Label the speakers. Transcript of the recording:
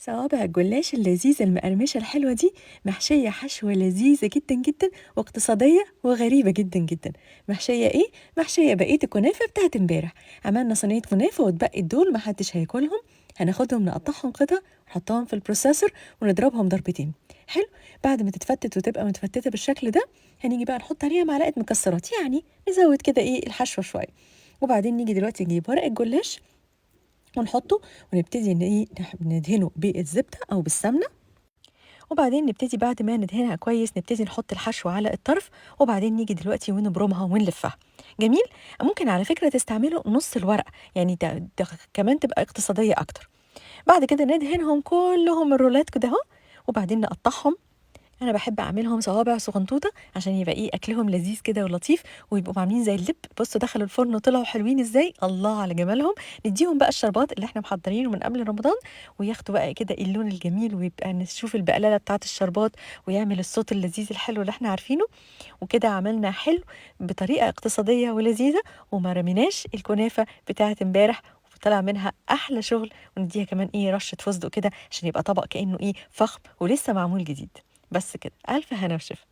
Speaker 1: صوابع الجلاش اللذيذة المقرمشة الحلوة دي محشية حشوة لذيذة جدا جدا واقتصادية وغريبة جدا جدا. محشية ايه؟ محشية بقية الكنافة بتاعت امبارح. عملنا صينية كنافة واتبقت دول محدش هياكلهم، هناخدهم نقطعهم قطع ونحطهم في ال processor ونضربهم ضربتين. حلو. بعد ما تتفتت وتبقى متفتتة بالشكل ده هنيجي بقى نحط عليها معلقة مكسرات، يعني نزود كده ايه الحشوة شوية. وبعدين نيجي دلوقتي نجيب ورق الجلاش ونحطه ونبتدي ان ايه ندهنه بالزبدة او بالسمنة. وبعدين نبتدي بعد ما ندهنها كويس نبتدي نحط الحشو على الطرف، وبعدين نيجي دلوقتي ونبرمها ونلفها. جميل. ممكن على فكرة تستعملوا نص الورق، يعني ده كمان تبقى اقتصادية اكتر. بعد كده ندهنهم كلهم الرولات كده اهو، وبعدين نقطعهم. انا بحب اعملهم صوابع صغنطوطه عشان يبقى ايه اكلهم لذيذ كده ولطيف، ويبقوا عاملين زي اللب. بصوا دخلوا الفرن وطلعوا حلوين ازاي، الله على جمالهم. نديهم بقى الشربات اللي احنا محضرينه من قبل رمضان، وياخدوا بقى كده اللون الجميل، ويبقى نشوف البقلاله بتاعه الشربات ويعمل الصوت اللذيذ الحلو اللي احنا عارفينه. وكده عملنا حلو بطريقة اقتصادية ولذيذه، وما رميناش الكنافه بتاعه امبارح، وطلع منها احلى شغل. ونديها كمان ايه رشه فستق كده عشان يبقى طبق كانه ايه فخم ولسه معمول جديد. بس كده، ألف هنا وشفا.